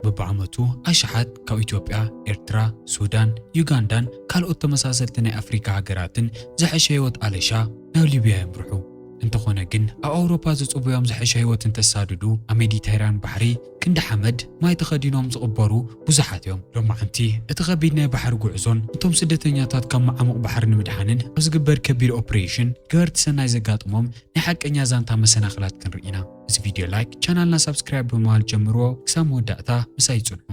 በብዓመቱ ኣሽሓት ካብ ኢትዮጵያ፣ ኤርትራ፣ ሱዳን፣ ዩጋንዳን ካልኦት ተመሳሰልቲ ናይ ኣፍሪካ ሃገራትን ዝሐሸ ህይወት ኣለሻ ናብ ሊብያ የምርሑ። እንተኾነ ግን ኣብ ኣውሮፓ ዝጽበዮም ዝሐሸ ህይወት እንተሳድዱ ኣብ ሜዲተራንያን ባሕሪ ክንዲ ሓመድ ማይ ተኸዲኖም ዝቕበሩ ብዙሓት እዮም። ሎማዓንቲ እቲ ከቢድ ናይ ባሕሪ ጉዕዞን እቶም ስደተኛታት ካብ መዓሙቕ ባሕሪ ንምድሓንን ኣብ ዝግበር ከቢድ ኦፕሬሽን ገበርቲ ሰናይ ዘጋጥሞም ናይ ሓቀኛ ዛንታ መሰናኽላት ክንርኢ ኢና። እዚ ቪድዮ ላይክ፣ ቻናልና ሳብስክራይብ ብምባል ጀምርዎ። ክሳብ መወዳእታ ምሳይ ይጽንሑ።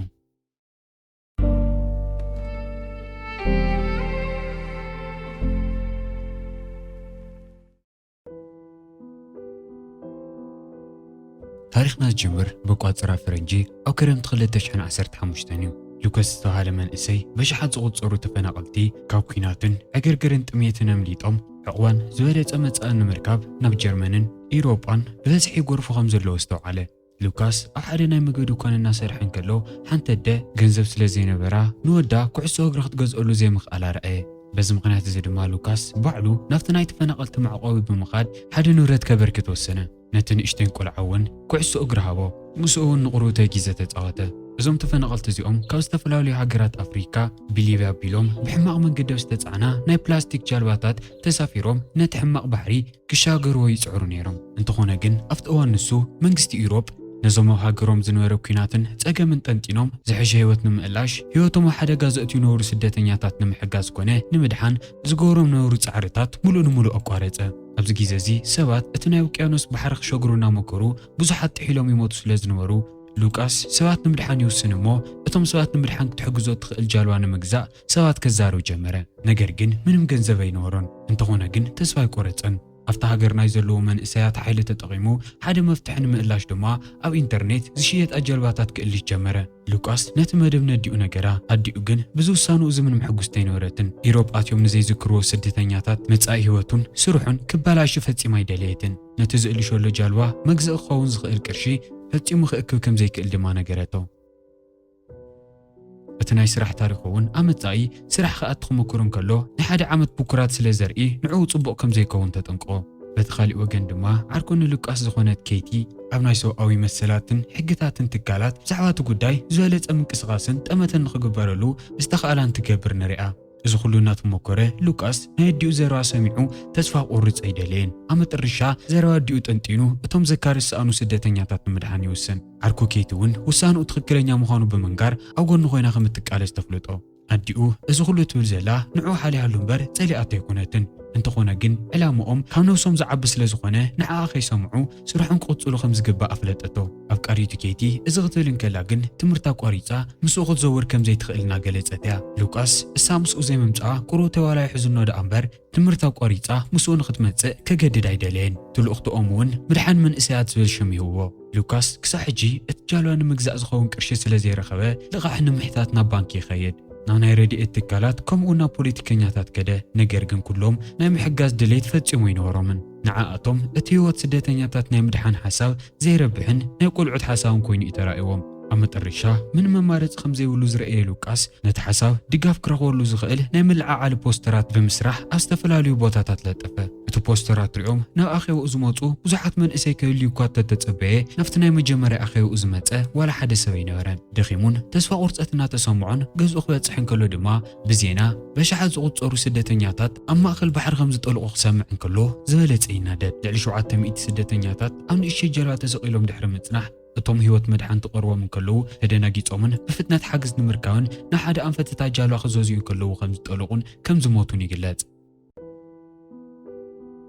ታሪኽና ዝጅምር በቋፅራ ፈረንጂ ኣብ ክረምቲ ክልተ ሽሕን ዓሰርተ ሓሙሽተን እዩ። ሉካስ ዝተባህለ መንእሰይ በሽሓት ዝቑጸሩ ተፈናቐልቲ ካብ ኲናትን ዕግርግርን ጥሜትን ኣምሊጦም ዕቑባን ዝበለጸ መጻእን ንምርካብ ናብ ጀርመንን ኢውሮጳን ብበዝሒ ይጎርፉ ከም ዘለዉ ኣስተውዓለ። ሉካስ ኣብ ሓደ ናይ ምግቢ ድኳን እናሰርሐ እንከሎ ሓንቲ ኣደ ገንዘብ ስለ ዘይነበራ ንወዳ ኩዕሶ እግሪ ክትገዝኣሉ ዘይምኽኣላ ረኣየ። በዚ ምኽንያት እዚ ድማ ሉካስ ባዕሉ ናብቲ ናይ ተፈናቐልቲ መዕቆቢ ብምኻድ ሓደ ንብረት ከበርክት ወሰነ። ነቲ ንእሽተይ ቆልዓ እውን ኩዕሶ እግሪ ሃቦ። ምስኡ እውን ንቑሩብ ግዜ ተጻወተ። እዞም ተፈናቐልቲ እዚኦም ካብ ዝተፈላለዩ ሃገራት ኣፍሪካ ብሊብያ ኣቢሎም ብሕማቕ መንገዲ ኣብ ዝተጻዕና ናይ ፕላስቲክ ጃልባታት ተሳፊሮም ነቲ ሕማቕ ባሕሪ ክሻገርዎ ይጽዕሩ ነይሮም። እንተኾነ ግን ኣብቲ እዋን ንሱ መንግስቲ ኢውሮፕ ነዞም ኣብ ሃገሮም ዝነበረ ኲናትን ጸገምን ጠንጢኖም ዝሕሸ ህይወት ንምእላሽ ህይወቶም ኣብ ሓደጋ ዘእትዩ ነበሩ ስደተኛታት ንምሕጋዝ ኮነ ንምድሓን ዝገብሮም ነበሩ ጻዕርታት ሙሉእ ንሙሉእ ኣቋረጸ። ኣብዚ ግዜ እዚ ሰባት እቲ ናይ ውቅያኖስ ባሕሪ ክሸግሩ እናመከሩ ብዙሓት ጥሒሎም ይሞቱ ስለ ዝነበሩ ሉቃስ ሰባት ንምድሓን ይውስን እሞ እቶም ሰባት ንምድሓን ክትሕግዞ እትኽእል ጃልባ ንምግዛእ ሰባት ከዛርብ ጀመረ። ነገር ግን ምንም ገንዘብ ኣይነበሮን። እንተኾነ ግን ተስፋ ኣይቆረጸን። ኣብታ ሃገር ናይ ዘለዉ መንእሰያት ሓይሊ ተጠቒሙ ሓደ መፍትሒ ንምእላሽ ድማ ኣብ ኢንተርኔት ዝሽየጣ ጀልባታት ክእልሽ ጀመረ። ሉቃስ ነቲ መደብ ነዲኡ ነገራ። ኣዲኡ ግን ብዚ ውሳንኡ እዚ ምንም ሕጉስቲ ኣይነበረትን። ኢሮብ ኣትዮም ንዘይዝክርዎ ስደተኛታት መጻኢ ህይወቱን ስርሑን ክበላሹ ፈጺማ ኣይደለየትን። ነቲ ዝእልሸሉ ጃልባ መግዝኢ ክኸውን ዝኽእል ቅርሺ ፈጺሙ ክእክብ ከም ዘይክእል ድማ ነገረቶ። እቲ ናይ ስራሕ ታሪኹ እውን ኣብ መጻኢ ስራሕ ክኣቱ ክምኩር እንከሎ ናይ ሓደ ዓመት ብኩራት ስለ ዘርኢ ንዕኡ ጽቡቕ ከም ዘይከውን ተጠንቅቖ። በቲ ካሊእ ወገን ድማ ዓርኩ ንሉቃስ ዝኾነት ኬይቲ ኣብ ናይ ሰብኣዊ መሰላትን ሕግታትን ትካላት ብዛዕባ እቲ ጉዳይ ዝበለጸ ምንቅስቓስን ጠመተን ንኽግበረሉ ዝተኻእላን ትገብር ንሪኣ። እዚ ኩሉ እናተሞከረ ሉቃስ ናይ ኣዲኡ ዘረባ ሰሚዑ ተስፋ ክቑርጽ ኣይደለየን። ኣብ መጠረሻ ዘረባ ኣዲኡ ጠንጢኑ እቶም ዘካሪ ዝሰኣኑ ስደተኛታት ንምድሓን ይውስን። ዓርኩ ኬይቲ እውን ውሳንኡ ትኽክለኛ ምዃኑ ብምንጋር ኣብ ጎኑ ኮይና ከም እትቃለስ ተፍልጦ። ኣዲኡ እዚ ኩሉ ትብል ዘላ ንዕኡ ሓልያሉ እምበር ጸሊኣቶ ኣይኮነትን። እንተኾነ ግን ዕላምኦም ካብ ነብሶም ዝዓቢ ስለ ዝኾነ ንዓኣ ከይሰምዑ ስርሖም ክቕጽሉ ከም ዝግባእ ኣፍለጠቶ። ኣፍቃሪቱ ኬይቲ እዚ ክትብል እንከላ ግን ትምህርቲ ኣቋሪጻ ምስኡ ክትዘውር ከም ዘይትኽእል እናገለጸት እያ። ሉቃስ እሳ ምስኡ ዘይምምጽኣ ቁሩብ ተባላ ይሕዝኖ ደኣ እምበር ትምህርቲ ኣቋሪጻ ምስኡ ንኽትመጽእ ከገድድ ኣይደለየን። ትልእኽትኦም እውን ምድሓን መንእሰያት ዝብል ሽም ይህብዎ። ሉካስ ክሳብ ሕጂ እቲ ጃልባ ንምግዛእ ዝኸውን ቅርሺ ስለ ዘይረኸበ ልቓሕ ንምሕታት ናብ ባንኪ ይኸይድ። ናብ ናይ ረድኤት ትካላት ከምኡ ናብ ፖለቲከኛታት ከደ። ነገር ግን ኩሎም ናይ ምሕጋዝ ድሌት ፈጺሙ ኣይነበሮምን። ንዓኣቶም እቲ ህይወት ስደተኛታት ናይ ምድሓን ሓሳብ ዘይረብሕን ናይ ቆልዑት ሓሳብን ኮይኑ እዩ ተራእይዎም። ኣብ መጠረሻ ምንም መማረፂ ከም ዘይብሉ ዝረኣየ ሉቃስ ነቲ ሓሳብ ድጋፍ ክረኽበሉ ዝኽእል ናይ ምልዕዓል ፖስተራት ብምስራሕ ኣብ ዝተፈላለዩ ቦታታት ለጠፈ። እቲ ፖስተራት ሪኦም ናብ ኣኼባኡ ዝመፁ ብዙሓት መንእሰይ ክህልዩ እኳ እንተተጸበየ ናብቲ ናይ መጀመርያ ኣኼባኡ ዝመጸ ዋላ ሓደ ሰብ ኣይነበረን። ደኺሙን ተስፋ ቁርጸት እናተሰምዖን ገዝኡ ክበጽሕ እንከሎ ድማ ብዜና በሽሓት ዝቑጸሩ ስደተኛታት ኣብ ማእከል ባሕሪ ከም ዝጠልቑ ክሰምዕ እንከሎ ዝበለጸ ይናደድ። ልዕሊ ሸውዓተ ሚእቲ ስደተኛታት ኣብ ንእሽተይ ጀልባ ተሰቒሎም ድሕሪ ምጽናሕ እቶም ህይወት መድሓን ትቐርቦም እንከለዉ ተደናጊጾምን ብፍጥነት ሓገዝ ንምርካብን ንሓደ ኣንፈትታ ጃልባ ክዘዝዩ እንከለዉ ከም ዝጠለቑን ከም ዝሞቱን ይግለጽ።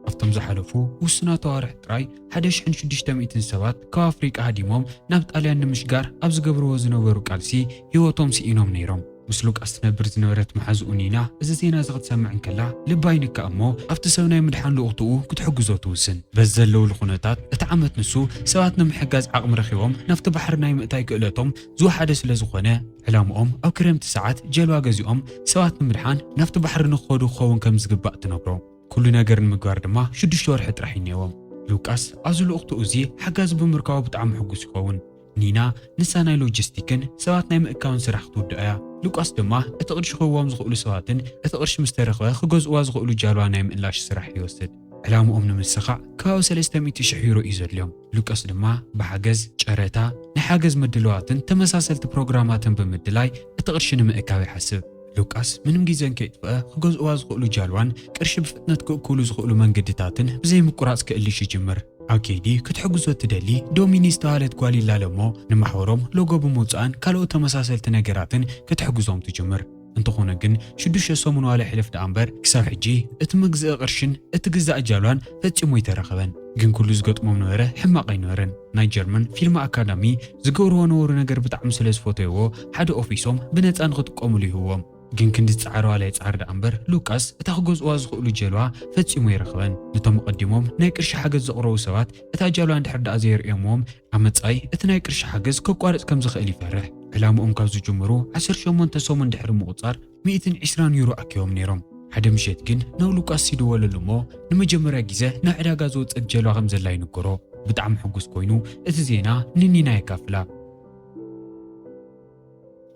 ኣብቶም ዝሓለፉ ውሱናት ኣዋርሕ ጥራይ ሓደ ሽሕን ሽዱሽተ ሚእትን ሰባት ካብ ኣፍሪቃ ሃዲሞም ናብ ጣልያን ንምሽጋር ኣብ ዝገብርዎ ዝነበሩ ቃልሲ ህይወቶም ስኢኖም ነይሮም። ምስ ሉቃስ ትነብር ዝነበረት መሓዝኡ ኒና እዚ ዜና እዚ ክትሰምዕ እንከላ ልባ ይንካእ እሞ ኣብቲ ሰብ ናይ ምድሓን ልኡኽትኡ ክትሕግዞ ትውስን። በዚ ዘለውሉ ኩነታት እቲ ዓመት ንሱ ሰባት ንምሕጋዝ ዓቕሚ ረኺቦም ናብቲ ባሕሪ ናይ ምእታይ ክእለቶም ዝወሓደ ስለ ዝኾነ ዕላምኦም ኣብ ክረምቲ ሰዓት ጀልባ ገዚኦም ሰባት ንምድሓን ናብቲ ባሕሪ ንክኸዱ ክኸውን ከም ዝግባእ ትነግሮ። ኩሉ ነገር ንምግባር ድማ ሽዱሽተ ወርሒ ጥራሕ እዩ እኒአዎም። ሉቃስ ኣብዚ ልኡኽትኡ እዚ ሓጋዚ ብምርካቡ ብጣዕሚ ሕጉስ ይኸውን። ኒና ንሳ ናይ ሎጂስቲክን ሰባት ናይ ምእካብን ስራሕ ክትውድኦ እያ። ሉቃስ ድማ እቲ ቅርሺ ክህብዎም ዝኽእሉ ሰባትን እቲ ቅርሺ ምስ ተረኽበ ክገዝእዋ ዝኽእሉ ጃልባ ናይ ምእላሽ ስራሕ ይወስድ። ዕላምኦም ንምስኻዕ ከባቢ ሰለስተ ሚእቲ ሽሕ ዩሮ እዩ ዘድልዮም። ሉቃስ ድማ ብሓገዝ ጨረታ፣ ናይ ሓገዝ ምድልዋትን ተመሳሰልቲ ፕሮግራማትን ብምድላይ እቲ ቅርሺ ንምእካብ ይሓስብ። ሉቃስ ምንም ግዜን ከይጥፍአ ክገዝእዋ ዝኽእሉ ጃልዋን ቅርሺ ብፍጥነት ክእክብሉ ዝኽእሉ መንገድታትን ብዘይምቁራጽ ክእልሽ ይጅምር። ኣብ ከይዲ ክትሕግዞ እትደሊ ዶሚኒ ዝተባህለት ጓል ይላለ እሞ ንማሕበሮም ሎጎ ብምውጻእን ካልኦት ተመሳሰልቲ ነገራትን ክትሕግዞም ትጅምር። እንተኾነ ግን ሽዱሽተ ሰሙን ዋላ ይሕለፍ ደኣ እምበር ክሳብ ሕጂ እቲ መግዝኢ ቅርሽን እቲ ግዛእ ጃልዋን ፈጺሙ ኣይተረኸበን። ግን ኩሉ ዝገጥሞም ነበረ ሕማቕ ኣይነበረን። ናይ ጀርመን ፊልም ኣካዳሚ ዝገብርዎ ነበሩ ነገር ብጣዕሚ ስለ ዝፈተይዎ ሓደ ኦፊሶም ብነጻ ንኽጥቀሙሉ ይህዎም። ግን ክንዲ ዝጸዓረዋ ኣይጸዓር ደኣ እምበር ሉቃስ እታ ክገዝእዋ ዝኽእሉ ጀልዋ ፈጺሙ ኣይረኸበን። ነቶም ቀዲሞም ናይ ቅርሺ ሓገዝ ዘቕረቡ ሰባት እታ ጃልዋ እንድሕር ደኣ ዘየርእዮምዎም ኣብ መጻኢ እቲ ናይ ቅርሺ ሓገዝ ከቋርጽ ከም ዝኽእል ይፈርሕ። ዕላምኦም ካብ ዝጅምሩ ዓሰርተ ሸሞንተ ሰሙን ድሕሪ ምቑጻር ሚእትን ዕስራን ዩሮ ኣኪቦም ነይሮም። ሓደ ምሸት ግን ናብ ሉቃስ ይድወለሉ እሞ ንመጀመርያ ግዜ ናብ ዕዳጋ ዝወጸት ጀልዋ ከም ዘላ ይንገሮ። ብጣዕሚ ሕጉስ ኮይኑ እቲ ዜና ንኒና የካፍላ።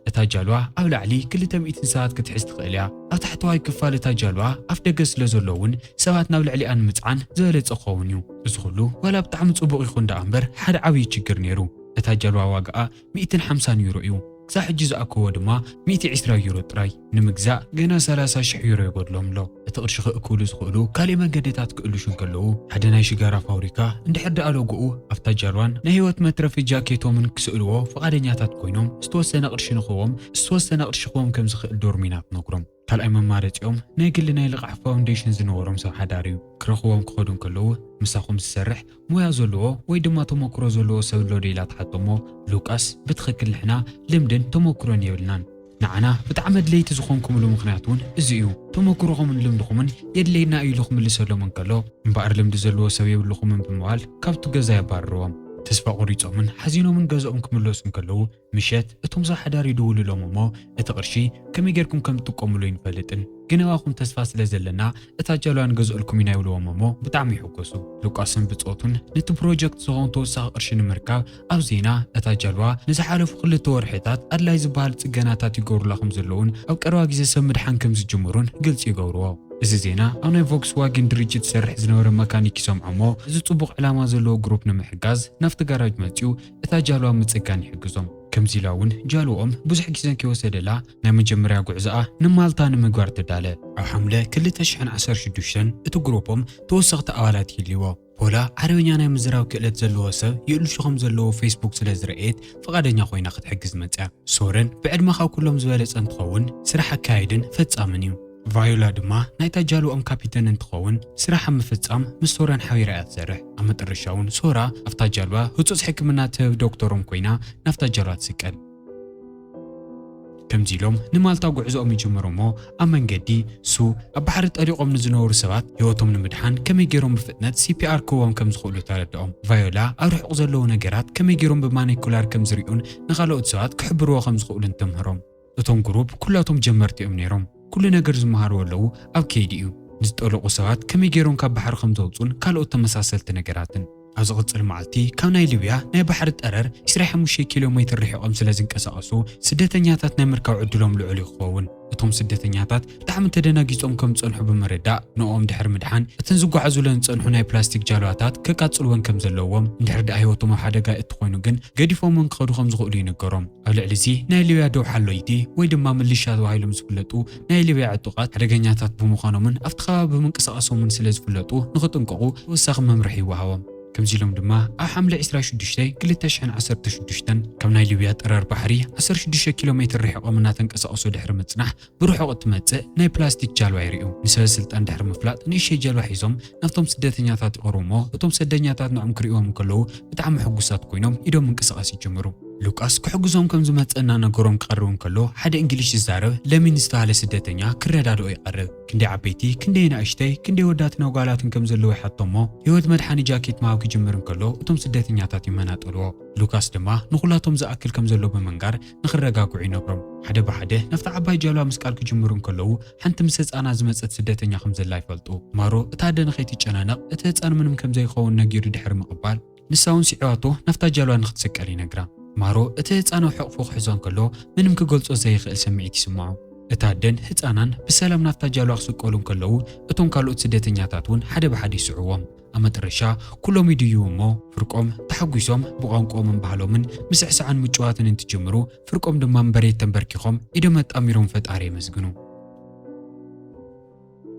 እታ ጃልዋ ኣብ ላዕሊ ክልተ ሚእትን ሰባት ክትሕዝ ትኽእል እያ። ኣብ ታሕተዋይ ክፋል እታ ጃልዋ ኣፍ ደገ ስለ ዘሎ እውን ሰባት ናብ ልዕሊኣ ንምጽዓን ዝበለጸ ክኸውን እዩ። እዚ ኩሉ ዋላ ብጣዕሚ ጽቡቕ ይኹን ደኣ እምበር ሓደ ዓብዪ ችግር ነይሩ። እታ ጃልዋ ዋጋኣ ሚእትን ሓምሳን ዩሮ እዩ። ክሳብ ሕጂ ዝኣከቦ ድማ ሚእቲ ዕስራ ዩሮ ጥራይ። ንምግዛእ ገና ሰላሳ ሽሕ ዩሮ ይጎድሎም ኣሎ። እቲ ቅርሺ ክእክብሉ ዝኽእሉ ካልእ መገድታት ክእልሹ እንከለዉ ሓደ ናይ ሽጋራ ፋብሪካ እንድሕር ደኣ ሎጎኡ ኣብታ ጃልዋን ናይ ህይወት መትረፊ ጃኬቶምን ክስእልዎ ፍቓደኛታት ኮይኖም ዝተወሰነ ቅርሺ ንኽህቦም ዝተወሰነ ቅርሺ ክህቦም ከም ዝኽእል ዶርሚና ትነግሮም። ካልኣይ መማረጺኦም ናይ ግሊ ናይ ልቓሕ ፋውንዴሽን ዝነበሮም ሰብ ሓዳር እዩ። ክረኽቦም ክኸዱ እንከለዉ ምሳኹም ዝሰርሕ ሞያ ዘለዎ ወይ ድማ ተመክሮ ዘለዎ ሰብ ኣሎ ዶ ኢላ ትሓቶ እሞ ሉቃስ ብትኽክል ንሕና ልምድን ተመክሮን የብልናን። ንዓና ብጣዕሚ ኣድለይቲ ዝኾንኩምሉ ምኽንያት እውን እዚ እዩ። ተመክሮኹምን ልምድኹምን የድለየና እዩ ኢሉ ክምልሰሎም እንከሎ እምበኣር ልምዲ ዘለዎ ሰብ የብልኹምን ብምባል ካብቲ ገዛ የባርርዎም። ተስፋ ቆሪጾምን ሓዚኖምን ገዝኦም ክምለሱ እንከለዉ ምሸት እቶም ሰብ ሓዳር ይድውሉሎም እሞ እቲ ቅርሺ ከመይ ጌርኩም ከም ትጥቀምሉ ኣይንፈልጥን ግን ኣባኹም ተስፋ ስለ ዘለና እታ ጃልዋ ንገዝኦልኩም ኢና ይብልዎም እሞ ብጣዕሚ ይሕጎሱ። ሉቃስን ብጾቱን ነቲ ፕሮጀክት ዝኸውን ተወሳኺ ቅርሺ ንምርካብ ኣብ ዜና እታ ጃልዋ ንዝሓለፉ ክልተ ወርሕታት ኣድላይ ዝበሃል ጽገናታት ይገብሩላ ከም ዘለውን ኣብ ቀረባ ግዜ ሰብ ምድሓን ከም ዝጅምሩን ግልጺ ይገብርዎ። እዚ ዜና ኣብ ናይ ቮክስዋግን ድርጅት ዝሰርሕ ዝነበረ መካኒክ ይሰምዖ እሞ እዚ ጽቡቕ ዕላማ ዘለዎ ግሩፕ ንምሕጋዝ ናብቲ ጋራጅ መጺኡ እታ ጃልዋ ምጽጋን ይሕግዞም። ከምዚ ኢላ እውን ጃልዋኦም ብዙሕ ግዜ ከይወሰደላ ናይ መጀመርያ ጉዕዞኣ ንማልታ ንምግባር ትዳለ። ኣብ ሓምለ ክልተ ሽሕን ዓሰርተ ሽዱሽተን እቲ ግሩፖም ተወሰኽቲ ኣባላት ይልይዎ። ፖላ ዓረበኛ ናይ ምዝራብ ክእለት ዘለዎ ሰብ ይእልሹ ከም ዘለዎ ፌስቡክ ስለ ዝረኣየት ፍቓደኛ ኮይና ክትሕግዝ መጽያ። ሶረን ብዕድመ ካብ ኩሎም ዝበለጸ እንትኸውን ስራሕ ኣካያይድን ፈጻምን እዩ። ቫዮላ ድማ ናይታ ጃልዋኦም ካፒተን እንትኸውን ስራሕ ኣብ ምፍጻም ምስ ሶረን ሓቢራ እያ ትሰርሕ። ኣብ መጠረሻ እውን ሶራ ኣብታ ጃልዋ ህጹጽ ሕክምና ትህብ ዶክተሮም ኮይና ናብታ ጃልዋ ትስቀል። ከምዚ ኢሎም ንማልታ ጉዕዞኦም ይጅምሩ እሞ ኣብ መንገዲ ሱ ኣብ ባሕሪ ጠሊቖም ንዝነበሩ ሰባት ህይወቶም ንምድሓን ከመይ ገይሮም ብፍጥነት ሲፒኣር ክህቦም ከም ዝኽእሉ ተረድኦም። ቫዮላ ኣብ ርሑቕ ዘለዉ ነገራት ከመይ ገይሮም ብማኒኩላር ከም ዝርእዩን ንኻልኦት ሰባት ክሕብርዎ ከም ዝኽእሉን ተምህሮም። እቶም ግሩፕ ኩላቶም ጀመርቲ እዮም ነይሮም። ኩሉ ነገር ዝመሃርዎ ኣለዉ ኣብ ከይዲ እዩ። ንዝጠለቑ ሰባት ከመይ ገይሮም ካብ ባሕሪ ከም ዘውፁን ካልኦት ተመሳሰልቲ ነገራትን። ኣብ ዝቕጽል መዓልቲ ካብ ናይ ሊብያ ናይ ባሕሪ ጠረር ዕስራ ሓሙሽተ ኪሎ ሜትር ርሒቖም ስለ ዝንቀሳቐሱ ስደተኛታት ናይ ምርካብ ዕድሎም ልዑል እዩ ክኸውን። እቶም ስደተኛታት ብጣዕሚ ተደናጊጾም ከም ዝጸንሑ ብምርዳእ ንኦም ድሕሪ ምድሓን እተን ዝጓዓዙለን ዝጸንሑ ናይ ፕላስቲክ ጃልባታት ከቃጽልወን ከም ዘለዎም እንድሕር ደኣ ህይወቶም ኣብ ሓደጋ እትኾይኑ ግን ገዲፎምን ክኸዱ ከም ዝኽእሉ ይንገሮም። ኣብ ልዕሊ እዚ ናይ ሊብያ ደው ሓለይቲ ወይ ድማ ምልሻ ተባሂሎም ዝፍለጡ ናይ ሊብያ ዕጡቓት ሓደገኛታት ብምዃኖምን ኣብቲ ከባቢ ብምንቅስቓሶምን ስለ ዝፍለጡ ንኽጥንቀቑ ተወሳኺ መምርሒ ይወሃቦም። ከምዚ ኢሎም ድማ ኣብ ሓምለ ዕስራ ሽዱሽተ ክልተ ሽሕን ዓሰርተ ሽዱሽተን ካብ ናይ ሊብያ ጠረር ባሕሪ ዓሰርተ ሽዱሽተ ኪሎ ሜትር ርሒቖም እናተንቀሳቐሱ ድሕሪ ምጽናሕ ብርሑቕ እትመጽእ ናይ ፕላስቲክ ጃልባ ይርእዩ። ንሰበ ስልጣን ድሕሪ ምፍላጥ ንእሽተይ ጃልባ ሒዞም ናብቶም ስደተኛታት ይቐርቡ እሞ እቶም ስደተኛታት ንዖም ክርእይዎም እንከለዉ ብጣዕሚ ሕጉሳት ኮይኖም ኢዶም ምንቅስቓስ ይጅምሩ። ሉቃስ ክሕግዞም ከም ዝመጸ እናነገሮም ክቐርብ እንከሎ ሓደ እንግሊሽ ዝዛረብ ለሚን ዝተባህለ ስደተኛ ክረዳድኦ ይቐርብ። ክንደይ ዓበይቲ፣ ክንደይ ንኣሽተይ፣ ክንደይ ወዳትን ኣጓላትን ከም ዘለዉ ይሓቶ እሞ ህይወት መድሓኒ ጃኬት ምሃብ ክጅምር እንከሎ እቶም ስደተኛታት ይመናጠልዎ። ሉካስ ድማ ንኹላቶም ዝኣክል ከም ዘሎ ብምንጋር ንኽረጋግዑ ይነግሮም። ሓደ ብሓደ ናብታ ዓባይ ጃልባ ምስቃል ክጅምሩ እንከለዉ ሓንቲ ምስ ህፃና ዝመፀት ስደተኛ ከም ዘላ ይፈልጡ። ማሮ እታ ኣደ ንኸይትጨናነቕ እቲ ህፃን ምንም ከም ዘይኸውን ነጊሩ ድሕሪ ምቕባል ንሳ እውን ስዒባቶ ናብታ ጃልባ ንኽትስቀል ይነግራ። ማሮ እቲ ህፃን ኣብ ሕቕፉ ክሕዞ እንከሎ ምንም ክገልጾ ዘይኽእል ስምዒት ይስምዖ። እታ ኣደን ህጻናን ብሰላም ናብታ ጃልባ ክስቀሉ እንከለዉ፣ እቶም ካልኦት ስደተኛታት እውን ሓደ ብሓደ ይስዕዎም። ኣብ መጠረሻ ኩሎም ይድይቡ እሞ፣ ፍርቆም ተሓጒሶም ብቋንቋኦምን ባህሎምን ምስዕሳዕን ምጭዋትን እንትጅምሩ፣ ፍርቆም ድማ ንመሬት ተንበርኪኾም ኢዶም ኣጣሚሮም ፈጣሪ የመስግኑ።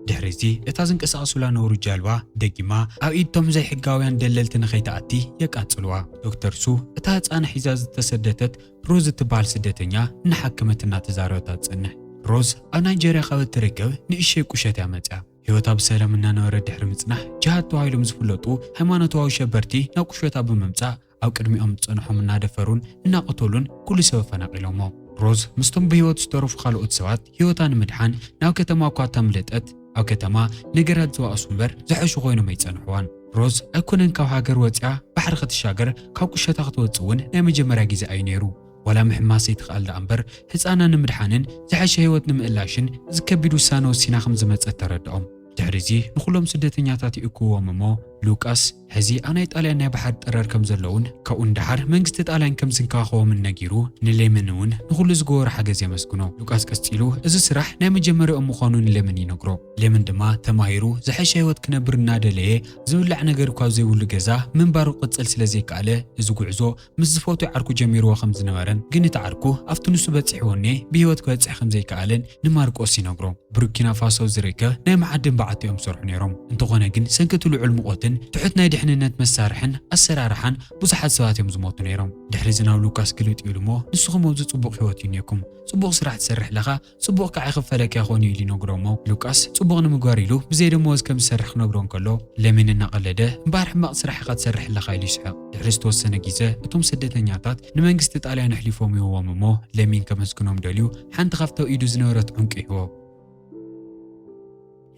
ድሕሪ እዚ፣ እታ ዝንቀሳቐሱላ ነበሩ ጃልባ ደጊማ ኣብ ኢድ እቶም ዘይሕጋውያን ደለልቲ ንኸይትኣቲ የቃጽልዋ። ዶክተር ሱ፣ እታ ህጻና ሒዛ ዝተሰደተት ሮዝ እትበሃል ስደተኛ፣ እናሓከመት እናተዛረበታ ትጸንሕ። ሮዝ ኣብ ናይጀርያ ካብ እትርከብ ንእሽተይ ቁሸት እያ መጽያ። ህይወታ ብሰላም እናነበረ ድሕሪ ምጽናሕ፣ ጅሃድ ተባሂሎም ዝፍለጡ ሃይማኖታዊ ሸበርቲ ናብ ቁሸታ ብምምጻእ፣ ኣብ ቅድሚኦም ዝጸንሖም እናደፈሩን እናቐተሉን ኩሉ ሰብ ኣፈናቒሎሞ። ሮዝ ምስቶም ብህይወት ዝተረፉ ካልኦት ሰባት ህይወታ ንምድሓን ናብ ከተማ እኳ እታ ኣምለጠት፣ ኣብ ከተማ ነገራት ዝባእሱ እምበር ዝሐሹ ኮይኖም ኣይጸንሕዋን። ሮዝ ኣይኮነን ካብ ሃገር ወጺኣ ባሕሪ ክትሻገር፣ ካብ ቁሸታ ክትወጽእ እውን ናይ መጀመርያ ግዜ እዩ ነይሩ። ዋላ ምሕማስ ዘይትኽኣል ደኣ እምበር፣ ህጻና ንምድሓንን ዝሐሸ ህይወት ንምእላሽን እዚ ከቢድ ውሳነ ወሲና ከም ዝመጸት ተረድኦም። ድሕሪ እዚ ንኹሎም ስደተኛታት ይእክብዎም እሞ፣ ሉቃስ ሕዚ ኣብ ናይ ጣልያን ናይ ባሕሪ ጠረር ከም ዘለውን ካብኡ ንደሓር መንግስቲ ጣልያን ከም ዝንከባኸቦምን ነጊሩ፣ ንሌምን እውን ንኹሉ ዝገበሮ ሓገዝ የመስግኖ። ሉቃስ ቀጺሉ እዚ ስራሕ ናይ መጀመርያኦም ምዃኑ ንሌምን ይነግሮ። ሌምን ድማ ተማሂሩ ዝሐሸ ህይወት ክነብር እናደለየ፣ ዝብላዕ ነገር እኳ ዘይብሉ ገዛ ምንባሩ ክቕጽል ስለ ዘይከኣለ፣ እዚ ጉዕዞ ምስ ዝፈትዮ ዓርኩ ጀሚርዎ ከም ዝነበረን፣ ግን እቲ ዓርኩ ኣብቲ ንሱ በጺሕዎ እኔ ብህይወት ክበጽሕ ከም ዘይከኣለን ንማርቆስ ይነግሮ። ቡርኪና ፋሶ ዝርከብ ናይ መዓድን በዓቲ እዮም ዝሰርሑ ነይሮም። እንተኾነ ግን ሰንኪ እቲ ልዑል ሙቐትን ትሑት ናይ ድሕንነት መሳርሕን ኣሰራርሓን ብዙሓት ሰባት እዮም ዝሞቱ ነይሮም። ድሕሪ እዚ ናብ ሉካስ ግልብጥ ይብሉ እሞ፣ ንስኹም ኣብዚ ጽቡቕ ህይወት እዩ እኒኦኩም። ጽቡቕ ስራሕ ትሰርሕ ኣለኻ፣ ጽቡቕ ከዓ ይኽፈለካ ይኾን እዩ ኢሉ ይነግሮ እሞ፣ ሉቃስ ጽቡቕ ንምግባር ኢሉ ብዘይ ደመወዝ ከም ዝሰርሕ ክነግሮ እንከሎ፣ ለሚን እናቐለደ፣ እምበኣር ሕማቕ ስራሕ ኢኻ ትሰርሕ ኣለኻ ኢሉ ይስሕቕ። ድሕሪ ዝተወሰነ ግዜ እቶም ስደተኛታት ንመንግስቲ ጣልያን ኣሕሊፎም ይህብዎም እሞ፣ ለሚን ከመስግኖም ደልዩ ሓንቲ ካብቲ ኣብ ኢዱ ዝነበረት ዕንቁ ይህቦ።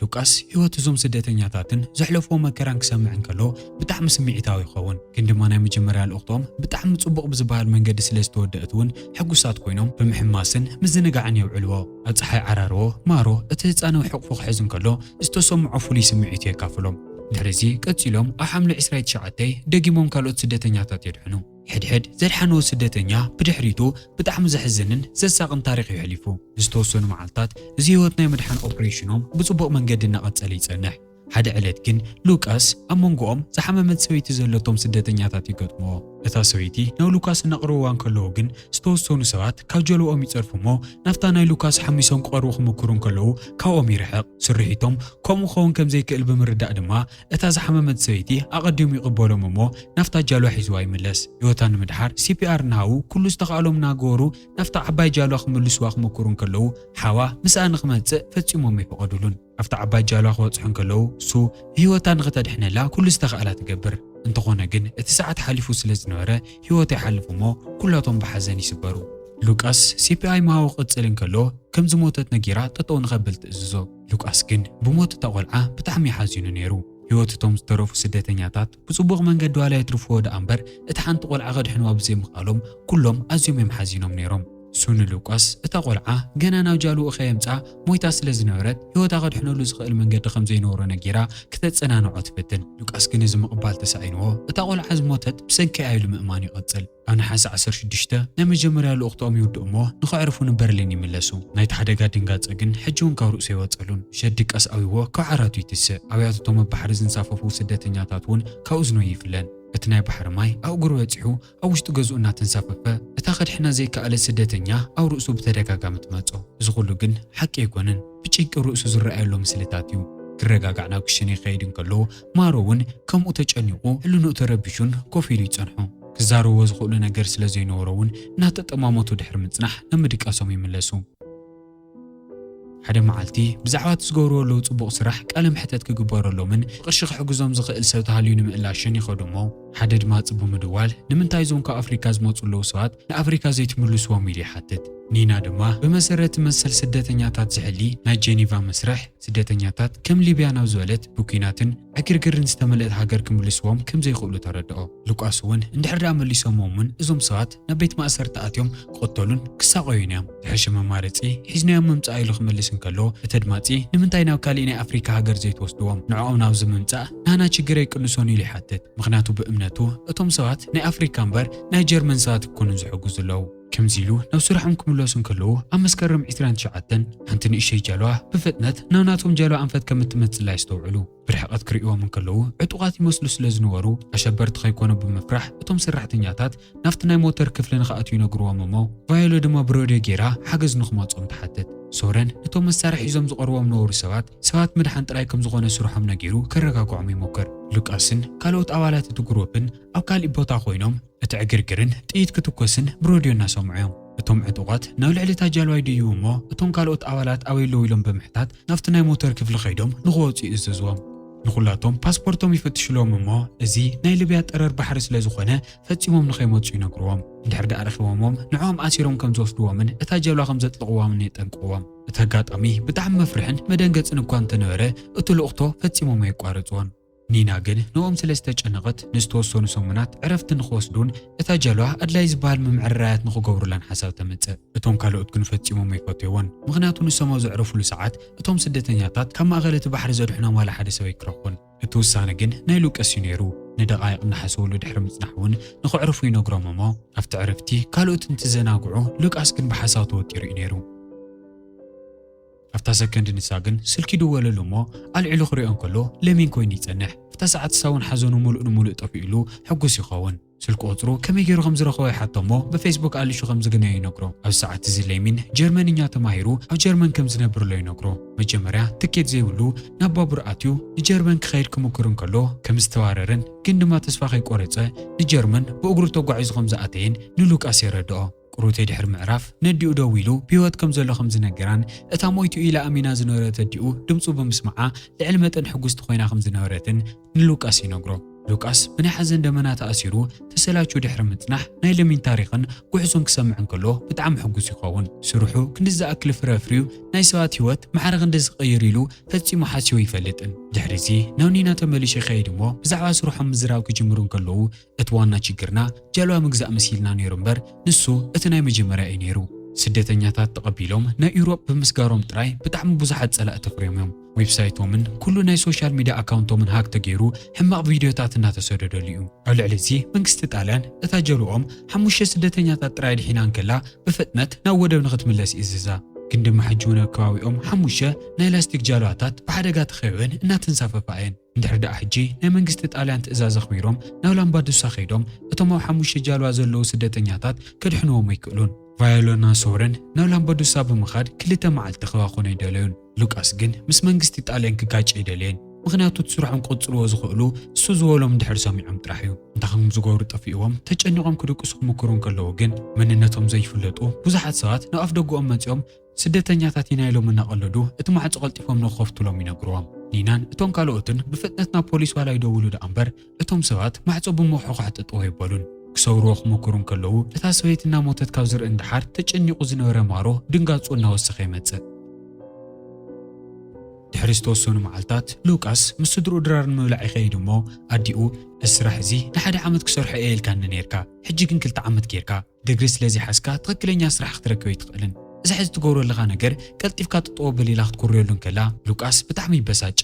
ሉቃስ ህይወት እዞም ስደተኛታትን ዘሕለፍዎ መከራን ክሰምዕ እንከሎ ብጣዕሚ ስምዒታዊ ይኸውን። ግን ድማ ናይ መጀመርያ ልእኽቶም ብጣዕሚ ጽቡቕ ብዝበሃል መንገዲ ስለ ዝተወደአት እውን ሕጉሳት ኮይኖም ብምሕማስን ምዝንጋዕን የውዕልዎ። ኣብ ጸሓይ ዓራርቦ ማሮ እቲ ህጻን ኣብ ሕቕፉ ክሕዝ እንከሎ ዝተሰምዖ ፍሉይ ስምዒት የካፍሎም። ድሕሪ እዚ ቀጺሎም ኣብ ሓምለ ዕስራ ትሽዓተ ደጊሞም ካልኦት ስደተኛታት የድሕኑ። ሕድሕድ ዘድሓንዎ ስደተኛ ብድሕሪቱ ብጣዕሚ ዘሕዝንን ዘሳቕን ታሪኽ እዩ ኣሕሊፉ። ዝተወሰኑ መዓልታት እዚ ህይወት ናይ ምድሓን ኦፕሬሽኖም ብጽቡቕ መንገዲ እናቐጸለ ይጸንሕ። ሓደ ዕለት ግን ሉቃስ ኣብ መንጎኦም ዝሓመመት ሰበይቲ ዘለቶም ስደተኛታት ይገጥምዎ። እታ ሰበይቲ ናብ ሉካስ እናቕረብዋ እንከለዉ ግን ዝተወሰኑ ሰባት ካብ ጀልባኦም ይጸድፉ እሞ ናብታ ናይ ሉካስ ሓሚሶም ክቐርቡ ክምክሩ እንከለዉ ካብኦም ይርሕቕ። ስርሒቶም ከምኡ ክኸውን ከም ዘይክእል ብምርዳእ ድማ እታ ዝሓመመት ሰበይቲ ኣቐዲሙ ይቕበሎም እሞ ናብታ ጃልባ ሒዝዋ ይምለስ። ህይወታ ንምድሓር ሲ ፒ ኣር እናሃቡ ኩሉ ዝተኻእሎም እናገበሩ ናብታ ዓባይ ጃልባ ክምልስዋ ክምክሩ እንከለዉ ሓዋ ምስኣ ንኽመጽእ ፈጺሞም ኣይፈቐዱሉን። ኣብታ ዓባይ ጃልባ ክበጽሑ እንከለዉ፣ ሱ ህይወታ ንኽተድሕነላ ኩሉ ዝተኻእላ ትገብር። እንተኾነ ግን፣ እቲ ሰዓት ሓሊፉ ስለ ዝነበረ፣ ህይወቱ ይሓልፍ እሞ፣ ኩላቶም ብሓዘን ይስበሩ። ሉቃስ ሲ ፒ ኣር ምሃቡ ክቕጽል እንከሎ፣ ከም ዝሞተት ነጊራ ጠጠው ንኸብል ትእዝዞ። ሉቃስ ግን ብሞት እታ ቆልዓ ብጣዕሚ እዩ ሓዚኑ ነይሩ። ህይወት እቶም ዝተረፉ ስደተኛታት ብጽቡቕ መንገዲ ዋላ የትርፍዎ ደኣ እምበር፣ እታ ሓንቲ ቆልዓ ከድሕንዋ ብዘይምኽኣሎም፣ ኩሎም ኣዝዮም እዮም ሓዚኖም ነይሮም። ሱ ንሉቃስ፣ እታ ቆልዓ ገና ናብ ጃልባኡ ከየምጽኣ ሞይታ ስለ ዝነበረት፣ ህይወታ ከድሕነሉ ዝኽእል መንገዲ ከም ዘይነበሮ ነጊራ ክተጸናንዖ ትፍትን። ሉቃስ ግን እዚ ምቕባል ተሳኢንዎ፣ እታ ቆልዓ ዝሞተት ብሰንከይ እያ ኢሉ ምእማኑ ይቐጽል። ኣብ ነሓሰ ዓሰርተ ሽዱሽተ ናይ መጀመርያ ልኡኽትኦም ይውድኡ እሞ፣ ንኸዕርፉ ንበርሊን ይምለሱ። ናይቲ ሓደጋ ድንጋጸ ግን ሕጂ እውን ካብ ርእሱ ኣይወጸሉን። ሸዲ ድቃስ ኣዊዎ ካብ ዓራቱ ይትስእ። ኣብያትቶም ኣብ ባሕሪ ዝንሳፈፉ ስደተኛታት እውን ካብ እዝኑ ኣይፍለን። እቲ ናይ ባሕሪ ማይ ኣብ እግሩ በጺሑ፣ ኣብ ውሽጢ ገዝኡ እናተንሳፈፈ፣ እታ ከድሕና ዘይከኣለ ስደተኛ ኣብ ርእሱ ብተደጋጋሚ ትመጾ። እዚ ኩሉ ግን ሓቂ ኣይኮነን፣ ብጭንቂ ርእሱ ዝረኣየሉ ምስልታት እዩ። ክረጋጋዕ ናብ ክሽነ ክኸይድ እንከሎ፣ ማሮ እውን ከምኡ ተጨኒቑ፣ ሕልንኡ ተረቢሹን ኮፍ ኢሉ ይጸንሖ። ክዛረብዎ ዝኽእሉ ነገር ስለ ዘይነበሮ እውን፣ እናተጠማመቱ ድሕሪ ምጽናሕ ናብ ምድቃሶም ይምለሱ። ሓደ መዓልቲ፣ ብዛዕባ እቲ ዝገብርዎ ዘለዉ ጽቡቕ ስራሕ ቃለ መሕተት ክግበረሎምን ብቕርሺ ክሕግዞም ዝኽእል ሰብ ተሃልዩ ንምእላሽን ይኸዱ እሞ፣ ሓደ ድማጺ ብምድዋል፣ "ንምንታይ እዞም ካብ ኣፍሪካ ዝመጹ ዘለዉ ሰባት ንኣፍሪካ ዘይትምልስዎም?" ኢሉ ይሓትት። ኒና ድማ፣ ብመሰረት መሰል ስደተኛታት ዝሕሊ ናይ ጀኒቫ መስርሕ፣ ስደተኛታት ከም ሊብያ ናብ ዝበለት ብኲናትን ዕግርግርን ዝተመልአት ሃገር ክምልስዎም ከም ዘይኽእሉ ተረድኦ። ሉቃስ እውን፣ እንድሕር ደኣ መሊሶምዎምን እዞም ሰባት ናብ ቤት ማእሰርቲ ኣትዮም ክቕተሉን ክሳቐዩን እዮም። ዝሐሸ መማረጺ ሒዝናዮም ምምጻእ ኢሉ ክምልስ እንከሎ፣ እቲ ኣድማጺ፣ "ንምንታይ ናብ ካሊእ ናይ ኣፍሪካ ሃገር ዘይትወስድዎም? ንዕኦም ናብዚ ምምጻእ ናህና ችግር ኣይቅንሶን?" ኢሉ ይሓትት። ምኽንያቱ ብእምነቱ፣ እቶም ሰባት ናይ ኣፍሪካ እምበር ናይ ጀርመን ሰባት ኣይኮኑን ዝሕግዙ ዘለዉ። ከምዚ ኢሉ ናብ ስርሖም ክምለሱ እንከለዉ፣ ኣብ መስከረም ዕስራን ትሽዓተን ሓንቲ ንእሽተይ ጃልዋ ብፍጥነት ናብ ናቶም ጃልዋ ኣንፈት ከም እትመጽእ የስተውዕሉ። ብርሕቐት ክርእይዎም እንከለዉ ዕጡቓት ይመስሉ ስለ ዝነበሩ፣ ኣሸበርቲ ከይኮኑ ብምፍራሕ እቶም ሰራሕተኛታት ናብቲ ናይ ሞተር ክፍሊ ንኽኣትዉ ይነግርዎም እሞ፣ ቫዮሎ ድማ ብሬድዮ ገይራ ሓገዝ ንኽመጾም ትሓትት። ሶረን ነቶም መሳርሒ ሒዞም ዝቐርቦም ነበሩ ሰባት ሰባት ምድሓን ጥራይ ከም ዝኾነ ስርሖም ነጊሩ ከረጋግዖም ይሞክር። ሉቃስን ካልኦት ኣባላት እቲ ግሩፕን ኣብ ካልእ ቦታ ኮይኖም እቲ ዕግርግርን ጥይት ክትኮስን ብሬድዮ እናሰምዑ እዮም። እቶም ዕጡቓት ናብ ልዕሊ እታ ጃልዋ ይድይቡ እሞ እቶም ካልኦት ኣባላት ኣበይ ኣለዉ ኢሎም ብምሕታት ናብቲ ናይ ሞተር ክፍሊ ከይዶም ንኽወፁ ይእዝዝዎም። ንኹላቶም ፓስፖርቶም ይፍትሽሎም እሞ እዚ ናይ ሊብያ ጠረር ባሕሪ ስለ ዝኾነ ፈጺሞም ንኸይመጹ ይነግርዎም። እንድሕር ደኣ ረኺቦሞም ንዕኦም ኣሲሮም ከም ዝወስድዎምን እታ ጃልዋ ከም ዘጥልቕዋምን የጠንቅቕዎም። እቲ ኣጋጣሚ ብጣዕሚ መፍርሕን መደንገጽን እኳ እንተነበረ እቲ ልእኽቶ ፈጺሞም ኣየቋረጽዎን። ኒና ግን ንኦም ስለ ዝተጨነቐት ንዝተወሰኑ ሰሙናት ዕረፍቲ ንኽወስዱን እታ ጃልዋ ኣድላይ ዝበሃል ምምዕርራያት ንኽገብሩላን ሓሳብ ተምጽእ። እቶም ካልኦት ግን ፈጺሞም ኣይፈትይዎን፣ ምኽንያቱ ንሶም ኣብ ዘዕረፉሉ ሰዓት እቶም ስደተኛታት ካብ ማእኸል እቲ ባሕሪ ዘድሕኖም ዋላ ሓደ ሰብ ኣይክረኽቡን። እቲ ውሳነ ግን ናይ ሉቀስ እዩ ነይሩ። ንደቓይቕ እናሓሰበሉ ድሕሪ ምጽናሕ እውን ንኽዕርፉ ይነግሮም እሞ ኣብቲ ዕረፍቲ ካልኦት እንትዘናግዑ ሉቃስ ግን ብሓሳብ ተወጢሩ እዩ ነይሩ። ኣብታ ሰከንድ ንሳ ግን ስልኪ ይድወለሉ እሞ ኣልዒሉ ክሪኦ እንከሎ ለሚን ኮይኑ ይጸንሕ። ኣብታ ሰዓት ንሳ እውን ሓዘኑ ሙሉእ ንሙሉእ ጠፊኡሉ ሕጉስ ይኸውን። ስልኪ ቁጽሩ ከመይ ገይሩ ከም ዝረኸቦ ይሓቶ እሞ ብፌስቡክ ኣሊሹ ከም ዝግነዮ ይነግሮ። ኣብዚ ሰዓት እዚ ለሚን ጀርመንኛ ተማሂሩ ኣብ ጀርመን ከም ዝነብር ኣሎ ይነግሮ። መጀመርያ ትኬት ዘይብሉ ናብ ባቡር ኣትዩ ንጀርመን ክኸይድ ክምክር እንከሎ ከም ዝተዋረረን ግን ድማ ተስፋ ከይቆረጸ ንጀርመን ብእግሩ ተጓዒዙ ከም ዝኣተየን ንሉቃስ የረድኦ። ቁሩብ ድሕሪ ምዕራፍ ነዲኡ ደዊሉ ብህይወት ከም ዘሎ ከም ዝነገራን እታ ሞይቱ ኢላ ኣሚና ዝነበረት ኣዲኡ ድምጹ ብምስማዓ ልዕሊ መጠን ሕጉስቲ ኮይና ከም ዝነበረትን ንሉቃስ ይነግሮ። ሉቃስ ብናይ ሓዘን ደመና ተኣሲሩ ተሰላችዩ ድሕሪ ምጽናሕ ናይ ለሚን ታሪኽን ጉዕዞን ክሰምዕ እንከሎ ብጣዕሚ ሕጉስ ይኸውን። ስርሑ ክንዲ ዝኣክል ፍረ ኣፍርዩ ናይ ሰባት ህይወት ማዕረ ክንዲ ዝቕይር ኢሉ ፈጺሙ ሓሲቡ ኣይፈልጥን። ድሕሪዚ ናብ ኒና ተመሊሱ ይኸይድ እሞ ብዛዕባ ስርሖም ምዝራብ ክጅምሩ እንከለዉ እቲ ዋና ችግርና ጃልባ ምግዛእ መሲልና ነይሩ እምበር ንሱ እቲ ናይ መጀመርያ እዩ ነይሩ። ስደተኛታት ተቐቢሎም ናብ ኢውሮፕ ብምስጋሮም ጥራይ ብጣዕሚ ብዙሓት ጸላእቲ ኣፍርዮም እዮም። ዌብሳይቶምን ኩሉ ናይ ሶሻል ሚድያ ኣካውንቶምን ሃክ ተገይሩ ሕማቕ ቪድዮታት እናተሰደደሉ እዩ። ኣብ ልዕሊ እዚ መንግስቲ ጣልያን እታ ጀልባኦም ሓሙሽተ ስደተኛታት ጥራይ ኣድሒና እንከላ ብፍጥነት ናብ ወደብ ንኽትምለስ ይእዝዛ። ግን ድማ ሕጂ እውን ኣብ ከባቢኦም ሓሙሽተ ናይ ላስቲክ ጃልባታት ብሓደጋ ተኸቢበን እናተንሳፈፋ እየን። እንድሕር ደኣ ሕጂ ናይ መንግስቲ ጣልያን ትእዛዝ ኣኽቢሮም ናብ ላምባዱሳ ከይዶም እቶም ኣብ ሓሙሽተ ጃልባ ዘለዉ ስደተኛታት ከድሕንዎም ኣይክእሉን። ቫዮሎና ሶረን ናብ ላምባዱሳ ብምኻድ ክልተ መዓልቲ ክባኽኑ ኣይደለዩን። ሉቃስ ግን ምስ መንግስቲ ጣልያን ክጋጭ ኣይደለየን። ምኽንያቱ እቲ ስርሖም ክቕጽልዎ ዝኽእሉ እሱ ዝበሎም እንድሕር ሰሚዖም ጥራሕ እዩ። እንታይ ከም ዝገብሩ ጠፊእዎም ተጨኒቖም ክድቅሱ ክምክሩ እንከለዉ ግን መንነቶም ዘይፍለጡ ብዙሓት ሰባት ናብ ኣፍ ደገኦም መጺኦም ስደተኛታት ኢና ኢሎም እናቐለዱ እቲ ማዕጾ ቀልጢፎም ንኽኸፍቱሎም ይነግርዎም። ኒናን እቶም ካልኦትን ብፍጥነት ናብ ፖሊስ ዋላ ይደውሉ ደኣ እምበር እቶም ሰባት ማዕጾ ብምኹሕኳሕ ጠጠው ኣይበሉን። ክሰብርዎ ክመክሩ እንከለዉ እታ ሰበይቲ እናሞተት ካብ ዝርኢ ንደሓር ተጨኒቑ ዝነበረ ማሮ ድንጋጹ እናወሰኸ ይመጽእ። ድሕሪ ዝተወሰኑ መዓልታት ሉቃስ ምስ ስድርኡ ድራር ንምብላዕ ይኸይድ እሞ ኣዲኡ እዚ ስራሕ እዚ ንሓደ ዓመት ክሰርሖ እየ ኢልካኒ ነይርካ፣ ሕጂ ግን ክልተ ዓመት ጌርካ፣ ድግሪ ስለ ዘይሓዝካ ትኽክለኛ ስራሕ ክትረክብ ኣይትኽእልን። እዚ ሕዚ ትገብሮ ዘለኻ ነገር ቀልጢፍካ ጠጠው በል ኢላ ክትኩርየሉ እንከላ ሉቃስ ብጣዕሚ ይበሳጨ።